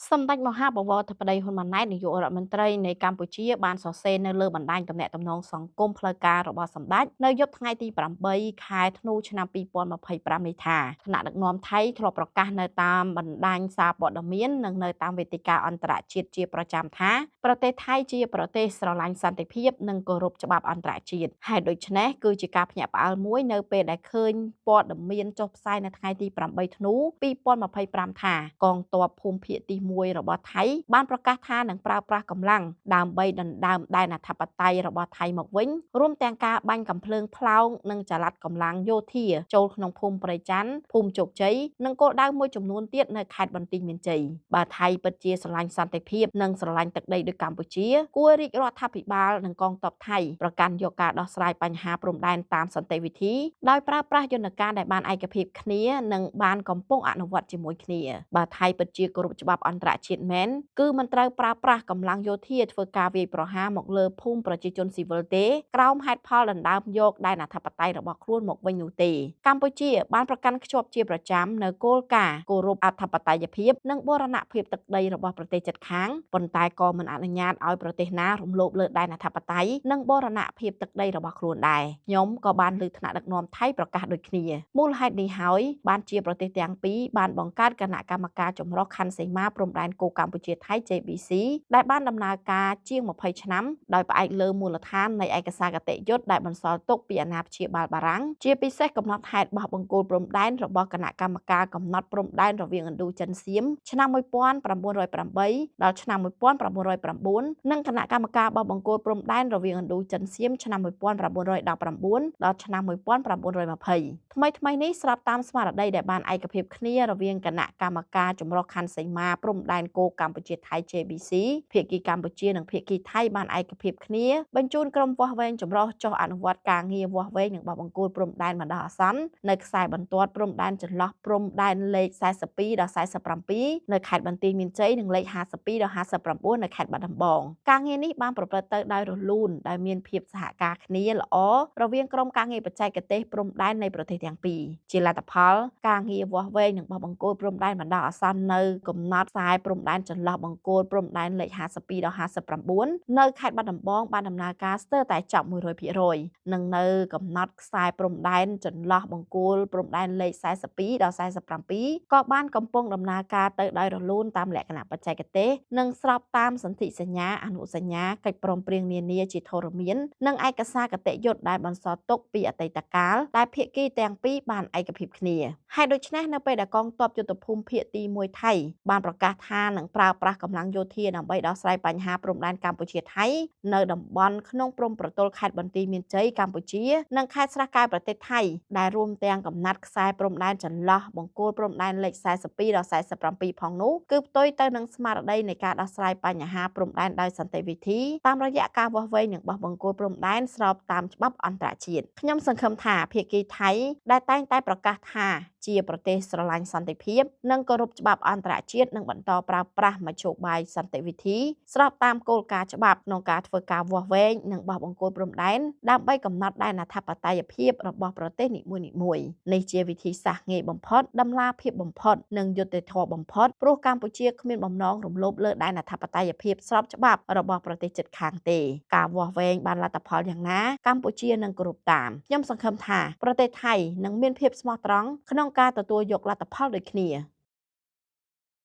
សម្ដេចមហាបវរធិបតីហ៊ុនម៉ាណែតនាយករដ្ឋមន្ត្រីនៃកម្ពុជាបានសរសេរនៅលើបណ្ដាញទំនាក់ទំនងសង្គមផ្លូវការរបស់សម្ដេចនៅយប់ថ្ងៃទី8ខែធ្នូឆ្នាំ2025នេះថាថ្នាក់ដឹកនាំថៃធ្លាប់ប្រកាសនៅតាមបណ្ដាញសារព័ត៌មាននិងនៅតាមវេទិកាអន្តរជាតិជាប្រចាំថាប្រទេសថៃជាប្រទេសស្រឡាញ់សន្តិភាពនិងគោរពច្បាប់អន្តរជាតិហេតុដូច្នេះគឺជាការភ្ញាក់ផ្អើលមួយនៅពេលដែលឃើញព័ត៌មានចុះផ្សាយនៅថ្ងៃទី8ធ្នូ2025ថាកងទ័ពភូមិភាគទី1របស់ថៃបានប្រកាសថានឹងប្រើប្រាស់កម្លាំងដើម្បីដណ្ដើមដែនអធិបតេយ្យរបស់ថៃមកវិញរួមទាំងការបាញ់កាំភ្លើងផ្លោងនិងចល័តកម្លាំងយោធាចូលក្នុងភូមិព្រៃច័ន្ទភូមិជោគជ័យនិងគោលដៅមួយចំនួនទៀតនៅខេត្តបន្ទាយមានជ័យបើថៃពិតជាស្រឡាញ់សន្តិភាពនិងស្រឡាញ់ទឹកដីដូចកម្ពុជាគួររាជរដ្ឋាភិបាលនិងកងទ័ពថៃប្រកាន់យកការដោះស្រាយបញ្ហាព្រំដែនតាមសន្តិវិធីដោយប្រើប្រាស់យន្តការដែលបានឯកភាពគ្នានិងបានកំពុងអនុវត្តជាមួយគ្នាបើថៃពិតជាគោរពច្បាប់អន្តរជាតិមែនគឺមិនត្រូវប្រើប្រាស់កម្លាំងយោធាធ្វើការវាយប្រហារមកលើភូមិប្រជាជនស៊ីវិលទេក្រោមហេតុផលដណ្ដើមយកដែនអធិបតេយ្យរបស់ខ្លួនមកវិញនោះទេកម្ពុជាបានប្រកាន់ខ្ជាប់ជាប្រចាំនៅគោលការណ៍គោរពអធិបតេយ្យភាពនិងបូរណភាពទឹកដីរបស់ប្រទេសជិតខាងប៉ុន្តែក៏មិនអនុញ្ញាតឲ្យប្រទេសណារំលោភលើដែនអធិបតេយ្យនិងបូរណភាពទឹកដីរបស់ខ្លួនដែរខ្ញុំក៏បានលើថ្នាក់ដឹកនាំថៃប្រកាសដូចគ្នាមូលហេតុនេះហើយបានជាប្រទេសទាំងពីរបានបង្កើតគណៈកម្មការចម្រុះខណ្ឌសីមាព្រំដែនគោកកម្ពុជាថៃ JBC ដែលបានដំណើរការជាង20ឆ្នាំដោយផ្អែកលើមូលដ្ឋាននៃឯកសារគតិយុត្តដែលបន្សល់ទុកពីអាណាព្យាបាលបារាំងជាពិសេសកំណត់ហេតុបោះបង្គោលព្រំដែនរបស់គណៈកម្មការកំណត់ព្រំដែនរវាងឥណ្ឌូចិនសៀមឆ្នាំ1908ដល់ឆ្នាំ1909និងគណៈកម្មការបោះបង្គោលព្រំដែនរវាងឥណ្ឌូចិនសៀមឆ្នាំ1919ដល់ឆ្នាំ1920ថ្មីៗនេះស្របតាមស្មារតីដែលបានឯកភាពគ្នារវាងគណៈកម្មការចម្រុះខណ្ឌសីមាព្រំដែនគោកកម្ពុជាថៃ JBC ភាគីកម្ពុជានិងភាគីថៃបានឯកភាពគ្នាបញ្ជូនក្រុមវាស់វែងចម្រុះចុះអនុវត្តការងារវាស់វែងនិងបោះបង្គោលព្រំដែនបណ្ដោះអាសន្ននៅខ្សែបន្ទាត់ព្រំដែនចន្លោះព្រំដែនលេខ42ដល់47នៅខេត្តបន្ទាយមានជ័យនិងលេខ52ដល់59នៅខេត្តបាត់ដំបងការងារនេះបានប្រព្រឹត្តទៅដោយរលូនដោយមានភាពសហការគ្នាល្អរវាងក្រុមការងារបច្ចេកទេសព្រំដែននៃប្រទេសទាំងពីរជាលទ្ធផលការងារវាស់វែងនិងបោះបង្គោលព្រំដែនបណ្ដោះអាសន្ននៅកំណត់ខ្សែព្រំដែនចន្លោះបង្គោលព្រំដែនលេខ52ដល់59នៅខេត្តបាត់ដំបងបានដំណើរការស្ទើរតែចប់ 100% និងនៅកំណត់ខ្សែព្រំដែនចន្លោះបង្គោលព្រំដែនលេខ42ដល់47ក៏បានកំពុងដំណើរការទៅដោយរលូនតាមលក្ខណៈបច្ចេកទេសនិងស្របតាមសន្ធិសញ្ញាអនុសញ្ញាកិច្ចព្រមព្រៀងនានាជាធរមាននិងឯកសារគតិយុត្តដែលបន្សល់ទុកពីអតីតកាលដែលភាគីទាំងពីរបានឯកភាពគ្នាហើយដូច្នេះនៅពេលដែលកងទ័ពយុទ្ធភូមិភាគទី1ថៃបានប្រកាសថានឹងប្រើប្រាស់កម្លាំងយោធាដើម្បីដោះស្រាយបញ្ហាព្រំដែនកម្ពុជាថៃនៅតំបន់ក្នុងព្រំប្រទល់ខេត្តបន្ទាយមានជ័យកម្ពុជានិងខេត្តស្រះកែវប្រទេសថៃដែលរួមទាំងកំណត់ខ្សែព្រំដែនចន្លោះបង្គោលព្រំដែនលេខ42ដល់47ផងនោះគឺផ្ទុយទៅនឹងស្មារតីនៃការដោះស្រាយបញ្ហាព្រំដែនដោយសន្តិវិធីតាមរយៈការវាស់វែងនិងបោះបង្គោលព្រំដែនស្របតាមច្បាប់អន្តរជាតិខ្ញុំសង្ឃឹមថាភាគីថៃដែលតែងតែប្រកាសថាជាប្រទេសស្រឡាញ់សន្តិភាពនិងគោរពច្បាប់អន្តរជាតិនឹងបន្តប្រើប្រាស់មធ្យោបាយសន្តិវិធីស្របតាមគោលការណ៍ច្បាប់ក្នុងការធ្វើការវាស់វែងនិងបោះបង្គោលព្រំដែនដើម្បីកំណត់ដែនអធិបតេយ្យភាពរបស់ប្រទេសនីមួយៗនេះជាវិធីសាស្ត្រងាយបំផុតតម្លាភាពបំផុតនិងយុត្តិធម៌បំផុតព្រោះកម្ពុជាគ្មានបំណងរំលោភលើដែនអធិបតេយ្យភាពស្របច្បាប់របស់ប្រទេសជិតខាងទេការវាស់វែងបានលទ្ធផលយ៉ាងណាកម្ពុជានឹងគោរពតាមខ្ញុំសង្ឃឹមថាប្រទេសថៃនឹងមានភាពស្មោះត្រង់ក្នុងការទទួលយកលទ្ធផលដូចគ្នា។